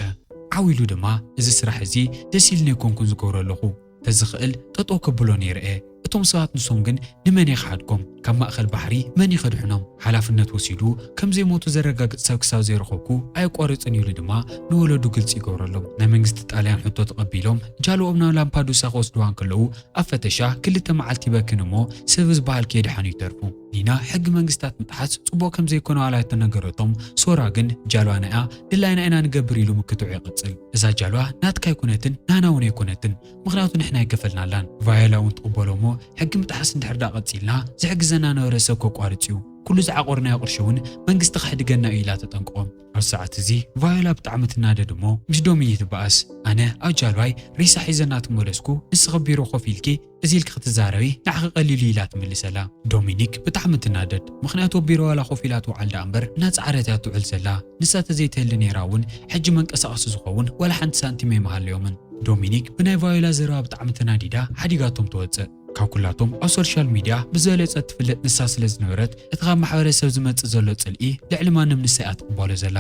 ዓው ኢሉ ድማ እዚ ስራሕ እዚ ደስ ኢልኒ ኣይኮንኩን ዝገብሮ ኣለኹ። ተዝኽእል ጠጠው ከብሎ ነይረ እየ። እቶም ሰባት ንሶም ግን ንመን እየ ክሓድጎም? ካብ ማእኸል ባሕሪ መን እዩ ከድሕኖም? ሓላፍነት ወሲዱ ከም ዘይሞቱ ዘረጋግጽ ሰብ ክሳብ ዘይረኸብኩ ኣየቋርጽን ኢሉ ድማ ንወለዱ ግልጺ ይገብረሎም። ናይ መንግስቲ ጣልያን ሕቶ ተቐቢሎም ጃልኦም ናብ ላምፓዱሳ ክወስድዋ እንከለዉ ኣብ ፈተሻ ክልተ መዓልቲ ይበክን እሞ ሰብ ዝበሃል ከየድሓኑ ይተርፉ። ኒና ሕጊ መንግስታት ምጥሓስ ጽቡቕ ከም ዘይኮነ ዋላ እተነገረቶም ሶራ ግን ጃልባ ናይኣ ድላይና ኢና ንገብር ኢሉ ምክትዑ ይቕጽል። እዛ ጃልባ ናትካ ኣይኮነትን ናህና እውን ኣይኮነትን፣ ምኽንያቱ ንሕና ኣይከፈልናላን። ቫዮላ እውን ትቕበሎ እሞ ሕጊ ምጥሓስ እንድሕር ደኣ ቀጺልና ዝሕግዘና ነበረ ሰብ ከቋርጽ እዩ። ኩሉ ዝዓቆርናዮ ቅርሺ እውን መንግስቲ ከሕድገና እዩ ኢላ ተጠንቅቖም። ኣብ ሰዓት እዚ ቫዮላ ብጣዕሚ ትናደድ እሞ ምስ ዶሚኒ ትበኣስ። ኣነ ኣብ ጃልባይ ሬሳ ሒዘ እናተመለስኩ ንስኺ ቢሮ ኮፍ ኢልኪ እዚ ኢልኪ ክትዛረቢ ንዓኺ ቀሊል እዩ ኢላ ትምልሰላ። ዶሚኒክ ብጣዕሚ ትናደድ፣ ምኽንያቱ ኣብ ቢሮ ዋላ ኮፍ ኢላ ትውዓል ደኣ እምበር እናጸዓረት እያ ትውዕል ዘላ። ንሳ ተዘይትህሊ ነይራ እውን ሕጂ መንቀሳቐሲ ዝኸውን ዋላ ሓንቲ ሳንቲም ኣይምሃለዮምን። ዶሚኒክ ብናይ ቫዮላ ዘረባ ብጣዕሚ ተናዲዳ ሓዲጋቶም ትወጽእ። ካብ ኩላቶም ኣብ ሶሻል ሚድያ ብዝበለጸ ትፍለጥ ንሳ ስለ ዝነበረት እቲ ካብ ማሕበረሰብ ዝመጽእ ዘሎ ጽልኢ ልዕሊ ማንም ንሳ እያ ትቕበሎ ዘላ።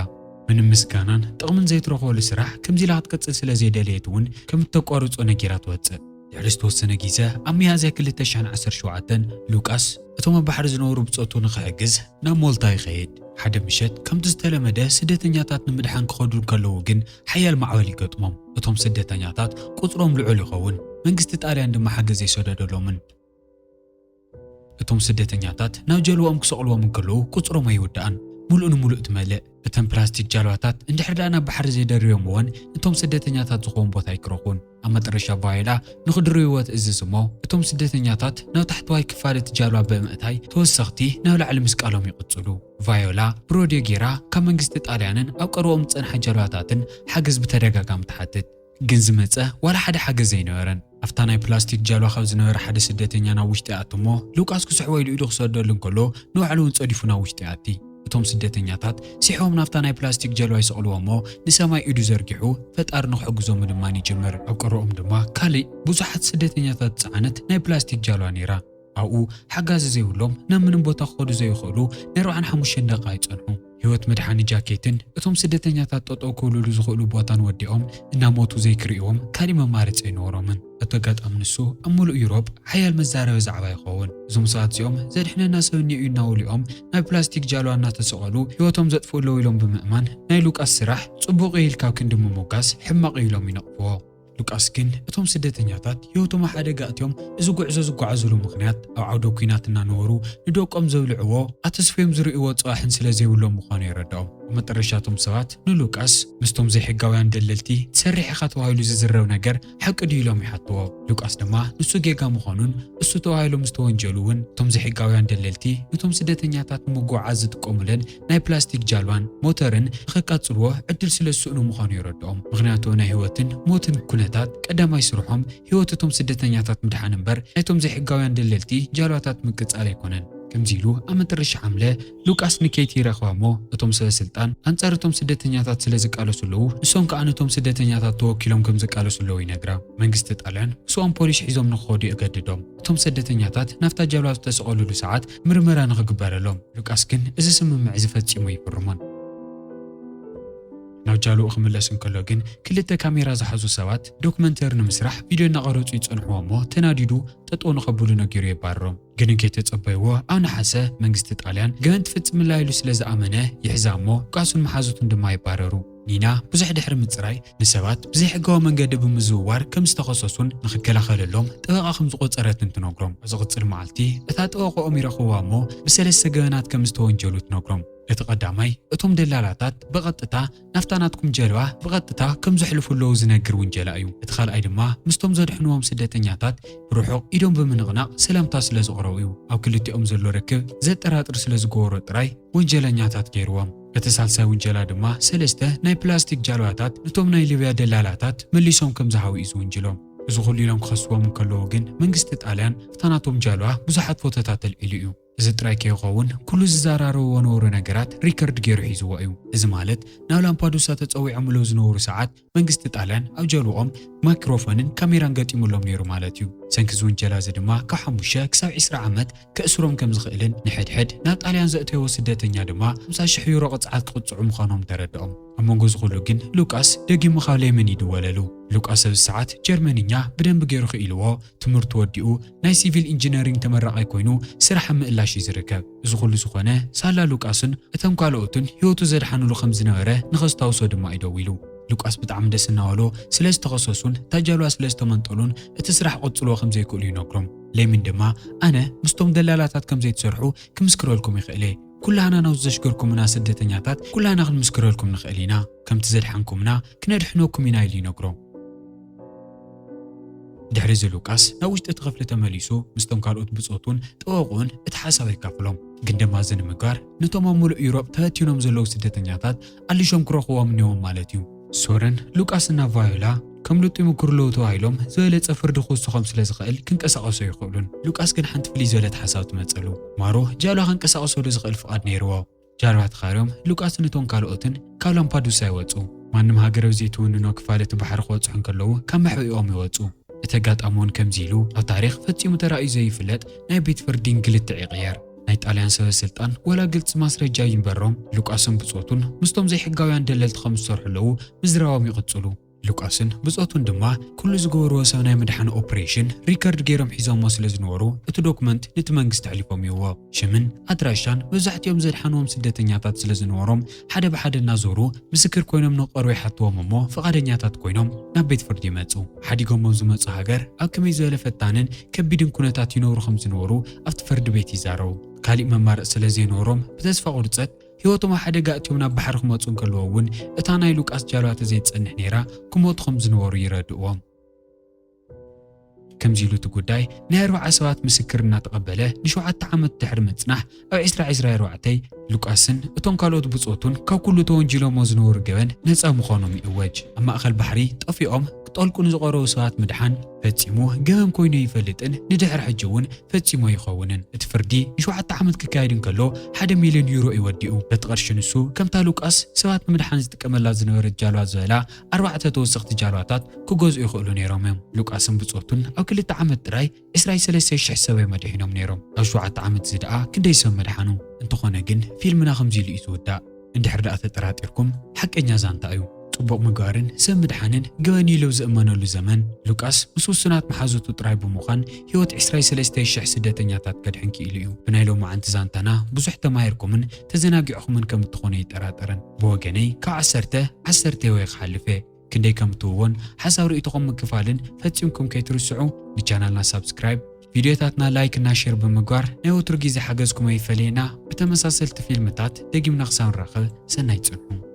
ምንም ምስጋናን ጥቕምን ዘይትረኽበሉ ስራሕ ከምዚ ኢላ ክትቅጽል ስለ ዘይደለየት እውን ከም እተቋርጾ ነጊራ ትወጽእ። ድሕሪ ዝተወሰነ ግዜ፣ ኣብ ሚያዝያ ክልተ ሽሕን ዓሰርተ ሸውዓተን፣ ሉቃስ እቶም ኣብ ባሕሪ ዝነበሩ ብጾቱ ንኽሕግዝ ናብ ሞልታ ይኸይድ። ሓደ ምሸት፣ ከምቲ ዝተለመደ ስደተኛታት ንምድሓን ክኸዱ እንከለዉ ግን፣ ሓያል ማዕበል ይገጥሞም። እቶም ስደተኛታት ቁጽሮም ልዑል ይኸውን፣ መንግስቲ ጣልያን ድማ ሓገዝ ኣይሰደደሎምን። እቶም ስደተኛታት ናብ ጀልባኦም ክሰቕልዎም እንከለዉ፣ ቁጽሮም ኣይውዳእን፣ ምሉእ ንምሉእ ትመልእ። እተን ፕላስቲክ ጃልባታት እንድሕር ደኣ ናብ ባሕሪ ዘይደርብዮም እወን፣ እቶም ስደተኛታት ዝኸውን ቦታ ኣይክረኽቡን። ኣብ መጠረሻ ቫዮላ ንኽድርብዎ ትእዝዝ እሞ፣ እቶም ስደተኛታት ናብ ታሕተዋይ ክፋል እቲ ጃልባ ብምእታይ፣ ተወሰኽቲ ናብ ላዕሊ ምስቃሎም ይቕጽሉ። ቫዮላ ብሮድዮ ጌራ ካብ መንግስቲ ጣልያንን ኣብ ቀረብኦም ዝጸንሓ ጃልባታትን ሓገዝ ብተደጋጋሚ ትሓትት። ግን ዝመጸ ዋላ ሓደ ሓገዝ ኣይነበረን። ኣብታ ናይ ፕላስቲክ ጃልባ ካብ ዝነበረ ሓደ ስደተኛ ናብ ውሽጢ ይኣቱ እሞ፣ ሉቃስ ክስሕቦ ኢሉ ኢዱ ክሰደሉ እንከሎ፣ ንባዕሉ እውን ጸዲፉ ናብ ውሽጢ ይኣቲ። እቶም ስደተኛታት ስሒቦም ናብታ ናይ ፕላስቲክ ጃልባ ይሰቕልዎ እሞ፣ ንሰማይ ኢዱ ዘርጊሑ ፈጣሪ ንኽሕግዞም ምልማን ይጅምር። ኣብ ቀረብኦም ድማ ካልእ ብዙሓት ስደተኛታት ዝጸዓነት ናይ ፕላስቲክ ጃልባ ነይራ። ኣብኡ ሓጋዚ ዘይብሎም፣ ናብ ምንም ቦታ ክኸዱ ዘይኽእሉ ናይ ኣርብዓን ሓሙሽተን ደቂቓ ይጸንሑ። ህይወት ምድሓን ጃኬትን እቶም ስደተኛታት ጠጠው ክብሉሉ ዝኽእሉ ቦታን ወዲኦም እናሞቱ ዘይክርእይዎም ካሊእ መማረፂ ኣይነበሮምን። እቲ ኣጋጣሚ ንሱ ኣብ ምሉእ ዩሮፕ ሓያል መዛረቢ ዛዕባ ይኸውን። እዞም ሰባት እዚኦም ዘድሕነና ሰብ እኒኦ እዩ እናበሉ እዮም ናብ ፕላስቲክ ጃልባ እናተሰቐሉ ህይወቶም ዘጥፍኡ ኣለዉ ኢሎም ብምእማን ናይ ሉቃስ ስራሕ ጽቡቕ እዩ ኢልካ ኣብ ክንዲ ምሙጋስ ሕማቕ እዩ ኢሎም ይነቕፍዎ። ሉቃስ ግን እቶም ስደተኛታት ህይወቶም ኣብ ሓደጋ ኣእትዮም እዚ ጉዕዞ ዝጓዓዙሉ ምኽንያት ኣብ ዓውደ ኲናት እናነበሩ ንደቆም ዘብልዕዎ ኣተስፍዮም ዝርእይዎ ጽባሕን ስለ ዘይብሎም ምዃኑ የረድኦም። ኣብ መጠረሻ እቶም ሰባት ንሉቃስ ምስቶም ዘይሕጋውያን ደለልቲ ትሰርሕ ኢኻ ተባሂሉ ዝዝረብ ነገር ሓቂ ድዩ ኢሎም ይሓትዎ። ሉቃስ ድማ ንሱ ጌጋ ምዃኑን እሱ ተባሂሎም ዝተወንጀሉ እውን እቶም ዘይሕጋውያን ደለልቲ ነቶም ስደተኛታት ንምጉዕዓዝ ዝጥቀሙለን ናይ ፕላስቲክ ጃልባን ሞተርን ንኸቃጽልዎ ዕድል ስለ ዝስእኑ ምዃኑ የረድኦም። ምኽንያቱ ናይ ህይወትን ሞትን ኩነታት ቀዳማይ ስርሖም ህይወት እቶም ስደተኛታት ምድሓን እምበር ናይቶም ዘይሕጋውያን ደለልቲ ጃልባታት ምቅጻል ኣይኮነን። ከምዚ ኢሉ ኣብ መጠረሻ ሓምለ ሉቃስ ንኬቲ ይረኽባ እሞ እቶም ሰበ ስልጣን ኣንጻር እቶም ስደተኛታት ስለ ዝቃለሱ ኣለዉ፣ ንሶም ከኣ ነቶም ስደተኛታት ተወኪሎም ከም ዝቃለሱ ኣለዉ ይነግራ። መንግስቲ ጣልያን ምስኦም ፖሊስ ሒዞም ንክኸዱ የገድዶም። እቶም ስደተኛታት ናብታ ጃልባ ዝተሰቐሉሉ ሰዓት ምርመራ ንኽግበረሎም። ሉቃስ ግን እዚ ስምምዕ እዚ ፈጺሙ ኣይፍርሞን። ናብ ጃልኡ ክምለስ እንከሎ ግን ክልተ ካሜራ ዝሓዙ ሰባት ዶክመንተሪ ንምስራሕ ቪድዮ እናቐረጹ ይጸንሕዎ እሞ ተናዲዱ ጠጠው ንኸብሉ ነጊሩ የባርሮም። ግን እንከይተጸበይዎ ኣብ ነሓሰ መንግስቲ ጣልያን ገበን ትፍጽምላ ኢሉ ስለ ዝኣመነ ይሕዛ እሞ ሉቃስን መሓዙቱን ድማ ይባረሩ። ኒና ብዙሕ ድሕሪ ምጽራይ ንሰባት ብዘይሕጋዊ መንገዲ ብምዝውዋር ከም ዝተኸሰሱን ንኽከላኸለሎም ጠበቓ ከም ዝቖጸረትን ትነግሮም። ኣብ ዝቕጽል መዓልቲ እታ ጠበቓኦም ይረኽብዋ እሞ ብሰለስተ ገበናት ከም ዝተወንጀሉ ትነግሮም። እቲ ቀዳማይ እቶም ደላላታት ብቐጥታ ናብታ ናትኩም ጀልባ ብቐጥታ ከም ዘሕልፉ ኣለዉ ዝነግር ውንጀላ እዩ። እቲ ካልኣይ ድማ ምስቶም ዘድሕንዎም ስደተኛታት ብርሑቕ ኢዶም ብምንቕናቕ ሰላምታ ስለ ዘቕረቡ እዩ። ኣብ ክልቲኦም ዘሎ ርክብ ዘጠራጥር ስለ ዝገበሮ ጥራይ ወንጀለኛታት ገይርዎም። እቲ ሳልሳይ ውንጀላ ድማ ሰለስተ ናይ ፕላስቲክ ጃልባታት ነቶም ናይ ሊብያ ደላላታት መሊሶም ከም ዝሃቡ እዩ ዝውንጅሎም። እዚ ኩሉ ኢሎም ክኸስዎም እንከለዉ ግን መንግስቲ ጣልያን ኣብታ ናቶም ጃልባ ብዙሓት ፎቶታት ኣልዒሉ እዩ። እዚ ጥራይ ከይኸውን ኩሉ ዝዘራረብዎ ነበሩ ነገራት ሪከርድ ገይሩ ሒዝዎ እዩ። እዚ ማለት ናብ ላምፓዱሳ ተጸዊዖም ኣለዉ ዝነበሩ ሰዓት መንግስቲ ጣልያን ኣብ ጀልባኦም ማይክሮፎንን ካሜራን ገጢሙሎም ነይሩ ማለት እዩ። ሰንኪ እዚ ውንጀላ እዚ ድማ ካብ ሓሙሽተ ክሳብ ዕስራ ዓመት ከእስሮም ከም ዝኽእልን ንሕድሕድ ናብ ጣልያን ዘእተይዎ ስደተኛ ድማ ሓምሳ ሽሕ ዩሮ ቅጽዓት ክቕጽዑ ምዃኖም ተረድኦም። ኣብ መንጎ እዚ ኩሉ ግን ሉቃስ ደጊሙ ካብ ሌመን ይድወለሉ። ሉቃስ ኣብዚ ሰዓት ጀርመንኛ ብደንቢ ገይሩ ክኢልዎ ትምህርቱ ወዲኡ ናይ ሲቪል ኢንጂነሪንግ ተመራቓይ ኮይኑ ስራሕ ኣብ ምእላሽ እዩ ዝርከብ። እዚ ኩሉ ዝኾነ ሳላ ሉቃስን እቶም ካልኦትን ህይወቱ ዘድሓኑሉ ከም ዝነበረ ንኸስታውሶ ድማ እዩ ደዊሉ። ሉቃስ ብጣዕሚ ደስ እናበሎ ስለ ዝተኸሰሱን እታ ጃልባ ስለ ዝተመንጠሉን እቲ ስራሕ ክቕጽልዎ ከም ዘይክእሉ ይነግሮም። ሌሚን ድማ ኣነ ምስቶም ደላላታት ከም ዘይትሰርሑ ክምስክረልኩም ይኽእል እየ። ኩላህና ናብ ዘሽገርኩምና ስደተኛታት ኩላህና ክንምስክረልኩም ንኽእል ኢና። ከምቲ ዘድሓንኩምና ክነድሕነኩም ኢና ኢሉ ይነግሮም። ድሕሪ እዚ ሉቃስ ናብ ውሽጢ እቲ ክፍሊ ተመሊሱ ምስቶም ካልኦት ብጾቱን ጠበቕኡን እቲ ሓሳብ የካፍሎም። ግን ድማ እዚ ንምግባር ነቶም ኣብ ምሉእ ዩሮፕ ተበቲኖም ዘለዉ ስደተኛታት ኣሊሾም ክረኽብዎም እኒዎም ማለት እዩ። ሶረን ሉቃስና ቫዮላ ከም ልጡ ይምክሩ ኣለዉ ተባሂሎም ዝበለጸ ፍርዲ ክውስኾም ስለ ዝኽእል ክንቀሳቐሱ ኣይኽእሉን። ሉቃስ ግን ሓንቲ ፍልይ ዝበለት ሓሳብ ትመጸሉ። ማሮ ጃልባ ከንቀሳቐሰሉ ዝኽእል ፍቓድ ነይርዎ። ጃልባ ተኻርዮም ሉቃስን እቶም ካልኦትን ካብ ላምፓዱሳ ይወጹ። ማንም ሃገር ኣብ ዘይትውንኖ ክፋል እቲ ባሕሪ ክበጽሑ እንከለዉ ካብ መሕብኢኦም ይወጹ። እቲ ኣጋጣሚ እውን ከምዚ ኢሉ ኣብ ታሪኽ ፈጺሙ ተራእዩ ዘይፍለጥ ናይ ቤት ፍርዲ እንግልትዕ ይቕየር። ናይ ጣልያን ሰበ ስልጣን ወላ ግልጺ ማስረጃ ይንበሮም ሉቃስን ብጾቱን ምስቶም ዘይሕጋውያን ደለልቲ ከም ዝሰርሑ ኣለዉ ምዝራቦም ይቕጽሉ። ሉቃስን ብጾቱን ድማ ኩሉ ዝገበርዎ ሰብ ናይ ምድሓን ኦፕሬሽን ሪከርድ ገይሮም ሒዞሞ ስለ ዝነበሩ፣ እቲ ዶክመንት ነቲ መንግስቲ ኣሕሊፎም ይህብዎ። ሽምን ኣድራሻን መብዛሕትኦም ዘድሓንዎም ስደተኛታት ስለ ዝነበሮም፣ ሓደ ብሓደ እናዞሩ ምስክር ኮይኖም ንክቐርቡ ይሓትዎም እሞ፣ ፍቓደኛታት ኮይኖም ናብ ቤት ፍርዲ ይመጹ። ሓዲጎም ኣብ ዝመጹ ሃገር ኣብ ከመይ ዝበለ ፈታንን ከቢድን ኩነታት ይነብሩ ከም ዝነበሩ ኣብቲ ፍርዲ ቤት ይዛረቡ። ካሊእ መማረጺ ስለ ዘይነበሮም፣ ብተስፋ ቁርጸት ህይወቶም ኣብ ሓደጋ ኣእትዮም ናብ ባሕሪ ክመጹ እንከለዉ እውን፣ እታ ናይ ሉቃስ ጃልባ ተዘይትጸንሕ ነይራ፣ ክሞቱ ከም ዝነበሩ ይረድእዎም። ከምዚ ኢሉ እቲ ጉዳይ ናይ ኣርባዓ ሰባት ምስክር እናተቐበለ ንሸውዓተ ዓመት ድሕሪ ምጽናሕ፣ ኣብ ዕስራ ዕስራ ኣርባዕተ ሉቃስን እቶም ካልኦት ብጾቱን ካብ ኩሉ ተወንጂሎሞ ዝነበሩ ገበን ነጻ ምዃኖም ይእወጅ። ኣብ ማእከል ባሕሪ ጠፊኦም ክጠልቁ ንዝቐረቡ ሰባት ምድሓን ፈጺሙ ገበን ኮይኑ ኣይፈልጥን፣ ንድሕሪ ሕጂ እውን ፈጺሙ ኣይኸውንን። እቲ ፍርዲ ንሸውዓተ ዓመት ክካየድ እንከሎ ሓደ ሚልዮን ዩሮ እዩ ወዲኡ። በቲ ቅርሺ ንሱ ከምታ ሉቃስ ሰባት ንምድሓን ዝጥቀመላ ዝነበረ ጃልባ ዝበላ ኣርባዕተ ተወሰኽቲ ጃልባታት ክገዝኡ ይኽእሉ ነይሮም እዮም። ሉቃስን ብጾቱን ኣብ ክልተ ዓመት ጥራይ ዕስራ ሰለስተ ሽሕ ሰብ እዮም ኣድሒኖም ነይሮም። ኣብ ሸውዓተ ዓመት እዚ ደኣ ክንደይ ሰብ መድሓኑ? እንተኾነ ግን ፊልምና ከምዚ ኢሉ እዩ ዝውዳእ። እንድሕር ደኣ ተጠራጢርኩም፣ ሓቀኛ ዛንታ እዩ። ጽቡቕ ምግባርን ሰብ ምድሓንን ገበን እዩ ኢሉ ኣብ ዝእመነሉ ዘመን፣ ሉቃስ ምስ ውሱናት መሓዙቱ ጥራይ ብምዃን ህይወት ዕስራ ሰለስተ ሽሕ ስደተኛታት ከድሕን ክኢሉ እዩ። ብናይ ሎማዓንቲ ዛንታና ብዙሕ ተማሂርኩምን ተዘናጊዕኹምን ከም እትኾኑ ኣይጠራጠርን። ብወገነይ ካብ ዓሰርተ፣ ዓሰርተ ወይ ክሓልፍ እየ። ክንደይ ከም እትህብዎን ሓሳብ ርእይቶኹም ምክፋልን ፈጺምኩም ከይትርስዑ። ንቻናልና ሳብስክራይብ፣ ቪድዮታትና ላይክ እና ሼር ብምግባር ናይ ወትሩ ግዜ ሓገዝኩም ኣይፈለየና። ብተመሳሰልቲ ፊልምታት ደጊምና ክሳብ ንራኸብ ሰናይ ጽንሑ።